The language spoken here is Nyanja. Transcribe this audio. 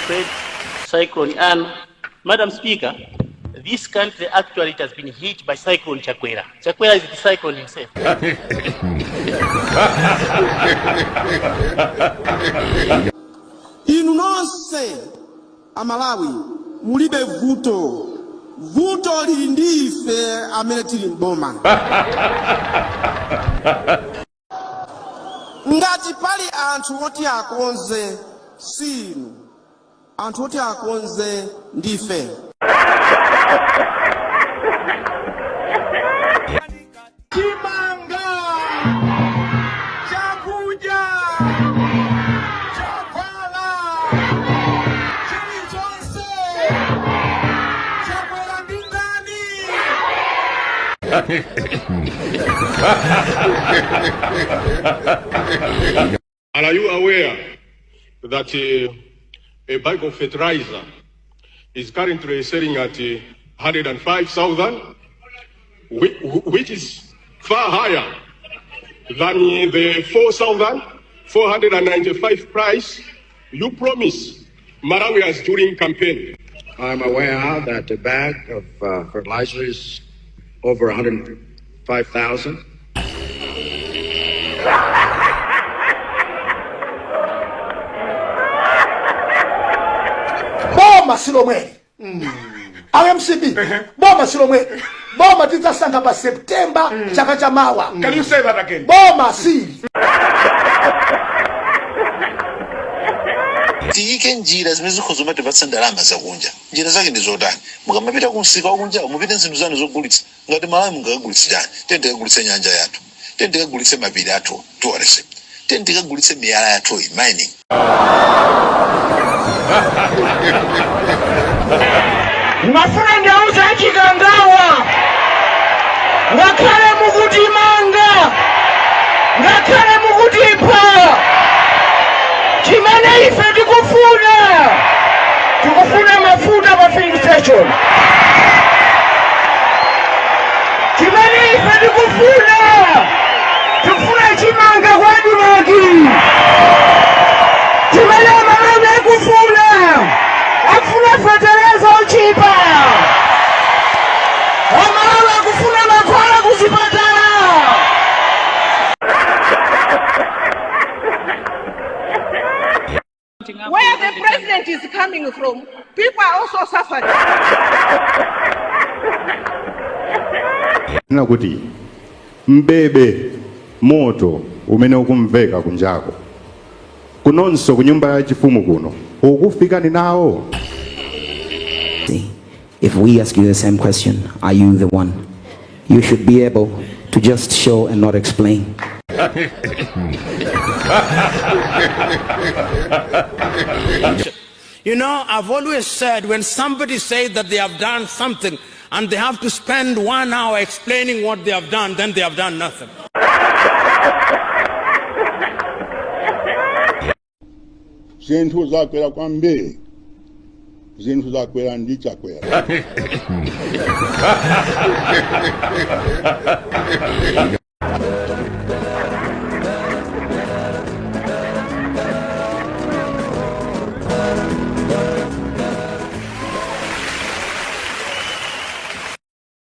Fred, Cyclone Anne. Madam Speaker, this country actually it has been hit by Cyclone Chakwera. Chakwera is the cyclone himself. Inu nonse Amalawi mulibe vuto, vuto lili ndi ife amene tili m'boma. Ngati pali anthu oti akonze si inu, anthu oti akonze ndife. Chimanga, chakudya, chovala, chilichonse chakwera ndi ndani? Are you aware that a bag of fertilizer is currently selling at 105,000, which is far higher than the 4,495 price you promised Malawians during campaign? I'm aware that a bag of fertilizer is over 105,000. Boma silomweli, MCP, boma silomweli. Boma tidzasankha pa September chaka cha mawa. Can you say that again? Boma sili. Tiyike njira zimene zikhoza kumatipatsa ndalama zakunja. Njira zake ndi zotani? Mukamapita ku msika wakunja, mupite zinthu zanu zogulitsa. Ngati Malawi mungakagulitse chani? Tiyeni tikagulitse nyanja yathu, tiyeni tikagulitse mapiri athu, tourism, tiyeni tikagulitse miyala yathuyi, mining. Ndimafuna ndiauze aChikangawa, ngakhale mukutimanga, ngakhale mukutipha, chimene ife tikufuna, tikufuna mafuta pa filling station. Chimene ife tikufuna, tikufuna chimanga kwa ADMARC. Chimene Amalawi akufuna, akufuna fetereza ochipa. Amalawi akufuna mankhwala kuzipatala. Where the president is coming from, people are also suffering. Na kuti mbebe moto umene ukumveka kunjako kunonso ku nyumba ya chifumu kuno ukufikani nawo. If we ask you the same question, are you the one? You should be able to just show and not explain. I've always said when somebody says that they have done something and they have to spend 1 hour explaining what they have done, then they have done nothing. Zinthu zakwera kwambiri, zinthu zakwera ndi Chakwera.